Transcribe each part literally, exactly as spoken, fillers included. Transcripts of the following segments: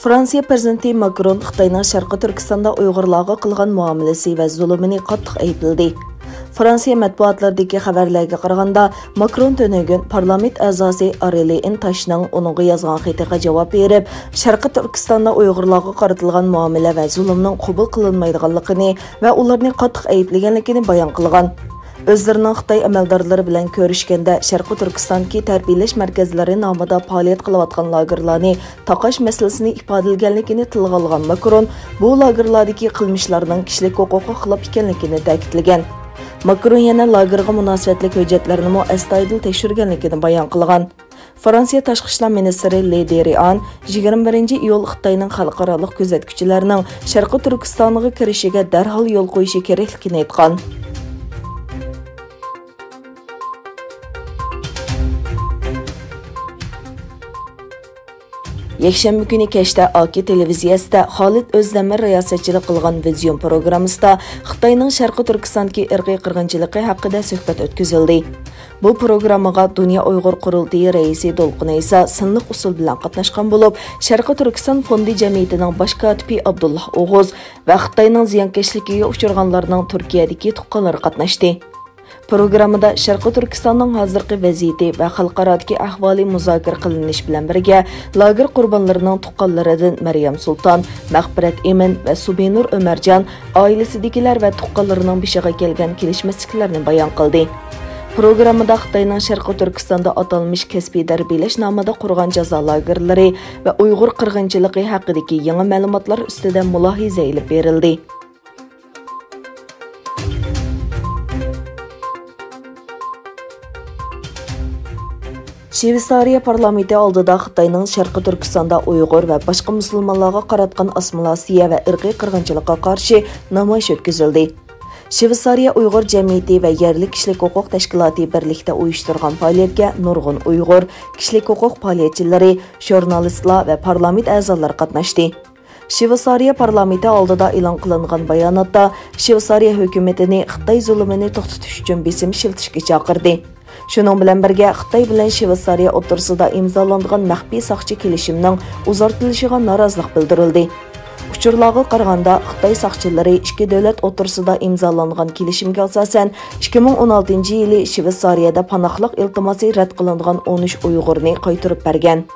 فرانسىيە پىرېزىدېنتى ماكرون خىتاينىڭ شەرقىي تۈركىستاندا ئۇيغۇرلارغا قىلغان مۇئامىلىسى ۋە زۇلۇمىنى قاتتىق ئەيىبلىدى. فرانسىيە مەتبۇئاتلىرىدىكى خەۋەرلەرگە قارىغاندا، ماكرون تۈنۈگۈن پارلامېنت ئەزاسى ئارلېئېن تاشنىڭ ئۇنىڭغا يازغان خېتىگە جاۋاب بېرىپ، شەرقىي تۈركىستاندا ئۇيغۇرلارغا قارىتىلغان مۇئامىلە ۋە زۇلۇمنىڭ قوبۇل قىلىنمايدىغانلىقىنى ۋە ئۇلارنى قاتتىق ئەيىبلىگەنلىكىنى بايان قىلغان. ئۆزلىرىنىڭ خىتاي ئەمەلدارلىرى بىلەن كۆرۈشكەندە، شەرقىي تۈركىستاندىكى تەربىيەلەش مەركەزلىرى نامىدا پائالىيەت قىلىۋاتقان لاگېرلارنى تاقاش مەسىلىسىنى ئىپادىلىگەنلىكىنى تىلغا ئالغان ماكرون، بۇ لاگېرلاردىكى قىلمىشلارنىڭ كىشىلىك ھوقۇققا خىلاپ ئىكەنلىكىنى تەكىتلىگەن. ماكرون يەنە لاگېرغا مۇناسىۋەتلىك ھۆججەتلەرنىمۇ ئەستايىدىل تەكشۈرگەنلىكىنى بايان قىلغان. فرانسىيە تاشقى ئىشلار مىنىستىرى لې دېرىئان يىگىرمە بىرىنچى ئىيۇل خىتاينىڭ خەلقئارالىق كۆزەتكۈچىلەرنىڭ شەرقىي تۈركىستانغا كىرىشىگە دەرھال يول قويۇشى كېرەكلىكىنى ئېيتقان. يەكشەنبە كۈنى كەچتە ئاكى تېلېۋىزىيەسىدە خالىد ئۆزدەمىر رىياسەتچىلىك قىلغان ۋىدېئو پروگراممىسىدا خىتاينىڭ شەرقىي تۈركىستاندىكى ئىرقىي قىرغىنچىلىقى ھەققىدە سۆھبەت ئۆتكۈزۈلدى. بۇ پروگراممىغا دۇنيا ئۇيغۇر قۇرۇلتىيى رەئىسى دولقۇن ئەيسا سىنلىق ئۇسۇل بىلەن قاتناشقان بولۇپ، شەرقىي تۈركىستان فوندى جەمئىيىتىنىڭ باش كاتىپى ئابدۇللا ئوغۇز ۋە خىتاينىڭ زىيانكەشلىكىگە ئۇچرىغانلارنىڭ تۈركىيەدىكى تۇغقانلىرى قاتناشتى. پروگراممىدا شەرقىي تۈركىستاننىڭ ھازىرقى ۋەزىيىتى ۋە خەلقئارادىكى ئەھۋالى مۇزاكىرە قىلىنىش بىلەن بىرگە، لاگېر قۇربانلىرىنىڭ تۇغقانلىرىدىن مەريەم سۇلتان، مەغپىرەت ئىمىن ۋە سۇبىنۇر ئۆمەرجان، ئائىلىسىدىكىلەر ۋە تۇغقانلىرىنىڭ بېشىغا كەلگەن كېلىشمەسلىكلەرنى بايان قىلدى. پروگراممىدا خىتاينىڭ شەرقىي تۈركىستاندا ئاتالمىش كەسپىي تەربىيەلەش نامىدا قۇرغان جازا لاگېرلىرى ۋە ئۇيغۇر قىرغىنچىلىقى ھەققىدىكى يېڭى مەلۇماتلار ئۈستىدە مۇلاھىزە ئېلىپ بېرىلدى. شىۋېتسارىيە پارلامېنتى ئالدىدا خىتاينىڭ شەرقىي تۈركىستاندا ئۇيغۇر ۋە باشقا مۇسۇلمانلارغا قاراتقان ئاسسىمىلياتسىيە ۋە ئىرقىي قىرغىنچىلىققا قارشى نامايىش ئۆتكۈزۈلدى. شىۋېتسارىيە ئۇيغۇر جەمئىيىتى ۋە يەرلىك كىشىلىك ھوقۇق تەشكىلاتى بىرلىكتە ئۇيۇشتۇرغان پائالىيەتكە نۇرغۇن ئۇيغۇر، كىشىلىك ھوقۇق پائالىيەتچىلىرى، ژۇرنالىستلار ۋە پارلامېنت ئەزالىرى قاتناشتى. شىۋېتسارىيە پارلامېنتى ئالدىدا ئېلان قىلىنغان باياناتتا شىۋېتسارىيە ھۆكۈمىتىنى خىتاي زۇلۇمىنى توختىتىش ئۈچۈن بېسىم ئىشلىتىشكە چاقىردى. شۇنىڭ بىلەن بىرگە، خىتاي بىلەن شىۋېتسارىيە ئوتتۇرىسىدا ئىمزالانغان مەخپىي ساقچى كېلىشىمنىڭ ئۇزارتىلىشىغا نارازىلىق بىلدۈرۈلدى. ئۇچۇرلارغا قارىغاندا، خىتاي ساقچىلىرى ئىككى دۆلەت ئوتتۇرىسىدا ئىمزالانغان كېلىشىمگە ئاساسەن، ئىككى مىڭ ئون ئالتىنچى يىلى شىۋېتسارىيەدە پاناھلىق ئىلتىماسى رەت قىلىنغان ئون ئۈچ ئۇيغۇرنى قايتۇرۇپ بەرگەن.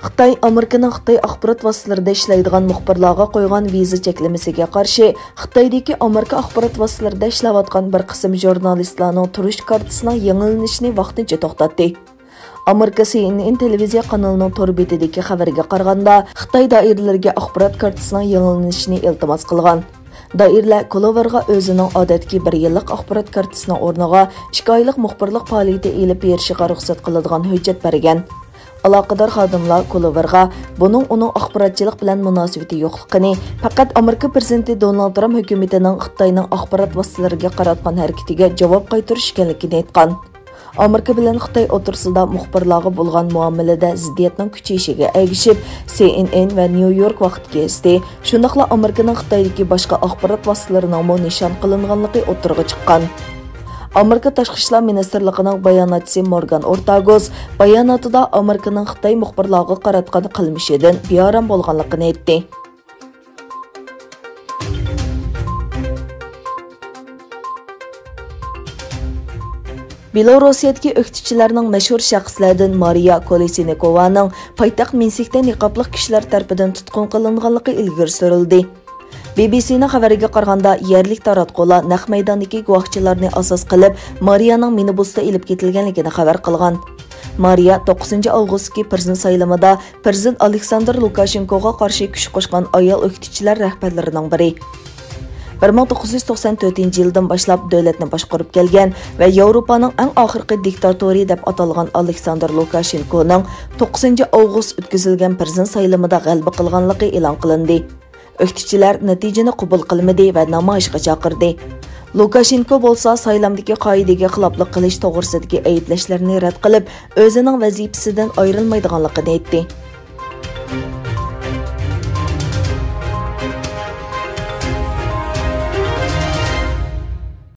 خىتاي ئامېرىكىنىڭ خىتاي ئاخبارات ۋاسىتىلىرىدە ئىشلەيدىغان مۇخبىرلارغا قويغان ۋىزا چەكلىمىسىگە قارشى، خىتايدىكى ئامېرىكا ئاخبارات ۋاسىتىلىرىدە ئىشلەۋاتقان بىر قىسىم ژۇرنالىستلارنىڭ تۇرۇش كارتىسىنىڭ يېڭىلىنىشىنى ۋاقتىنچە توختاتتى. ئامېرىكا سى ئېن ئېن تېلېۋىزىيە قانىلىنىڭ تور بېتىدىكى خەۋەرگە قارىغاندا، خىتاي دائىرىلىرىگە ئاخبارات كارتىسىنىڭ يېڭىلىنىشىنى ئىلتىماس قىلغان. دائىرىلەر كولوۋېرغا ئۆزىنىڭ ئادەتتىكى بىر يىللىق ئاخبارات كارتىسىنىڭ ئورنىغا ئىككى ئايلىق مۇخبىرلىق پائالىيىتى ئېلىپ بېرىشىغا رۇخسەت قىلىدىغان ھۆججەت بەرگەن. ئالاقىدار خادىملار كولوۋېرغا بۇنىڭ ئۇنىڭ ئاخباراتچىلىق بىلەن مۇناسىۋىتى يوقلۇقىنى، پەقەت ئامېرىكا پىرېزىدېنتى دونالد ترامپ ھۆكۈمىتىنىڭ خىتاينىڭ ئاخبارات ۋاسىتىلىرىگە قاراتقان ھەرىكىتىگە جاۋاب قايتۇرۇش ئىكەنلىكىنى ئېيتقان. ئامېرىكا بىلەن خىتاي ئوتتۇرىسىدا مۇخبىرلارغا بولغان مۇئامىلىدە زىددىيەتنىڭ كۈچىيىشىگە ئەگىشىپ، سى ئېن ئېن ۋە نيۇ يورك ۋاقىت گېزىتى، شۇنداقلا ئامېرىكىنىڭ خىتايدىكى باشقا ئاخبارات ۋاسىتىلىرىنىڭمۇ نىشان قىلىنغانلىقى ئوتتۇرىغا چىققان. ئامېرىكا تاشقى ئىشلار مىنىستىرلىقىنىڭ باياناتچىسى مورگان ئورتاگوس باياناتىدا ئامېرىكىنىڭ خىتاي مۇخبىرلارغا قاراتقان قىلمىشىدىن بىئارام بولغانلىقىنى ئېيتتى. بېلوروسىيەدىكى ئۆكتىچىلەرنىڭ مەشھۇر شەخسلەردىن مارىيا كولېسنىكوۋانىڭ پايتەخت مىنسكتە نىقابلىق كىشىلەر تەرىپىدىن تۇتقۇن قىلىنغانلىقى ئىلگىرى سۈرۈلدى. بى بى سىنىڭ خەۋىرىگە قارىغاندا، يەرلىك تاراتقۇلار نەق مەيداندىكى گۇۋاھچىلاردىن ئاساس قىلىپ، مارىيانىڭ مىنىبۇستا ئېلىپ كېتىلگەنلىكىنى خەۋەر قىلغان. مارىيا توققۇزىنچى ئاۋغۇستتىكى پىرېزىدېنت سايلىمىدا پىرېزىدېنت ئالېكساندىر لۇكاشېنكوغا قارشى كۈچ قوشقان ئايال ئۆكتىچىلەر رەھبەرلىرىنىڭ بىرى. بىر مىڭ توققۇز يۈز توقسان تۆتىنچى يىلدىن باشلاپ دۆلەتنى باشقۇرۇپ كەلگەن ۋە ياۋروپانىڭ ئەڭ ئاخىرقى دىكتاتورى دەپ ئاتالغان ئالېكساندىر لۇكاشېنكونىڭ توققۇزىنچى ئاۋغۇست ئۆتكۈزۈلگەن پىرېزىدېنت سايلىمىدا غەلىبە قىلغانلىقى ئېلان قىلىندى. ئۆكتىچىلەر نەتىجىنى قوبۇل قىلمىدى ۋە نامايىشقا چاقىردى. لۇكاشېنكو بولسا سايلامدىكى قائىدىگە خىلاپلىق قىلىش توغرىسىدىكى ئەيىبلەشلەرنى رەت قىلىپ، ئۆزىنىڭ ۋەزىپىسىدىن ئايرىلمايدىغانلىقىنى ئېيتتى.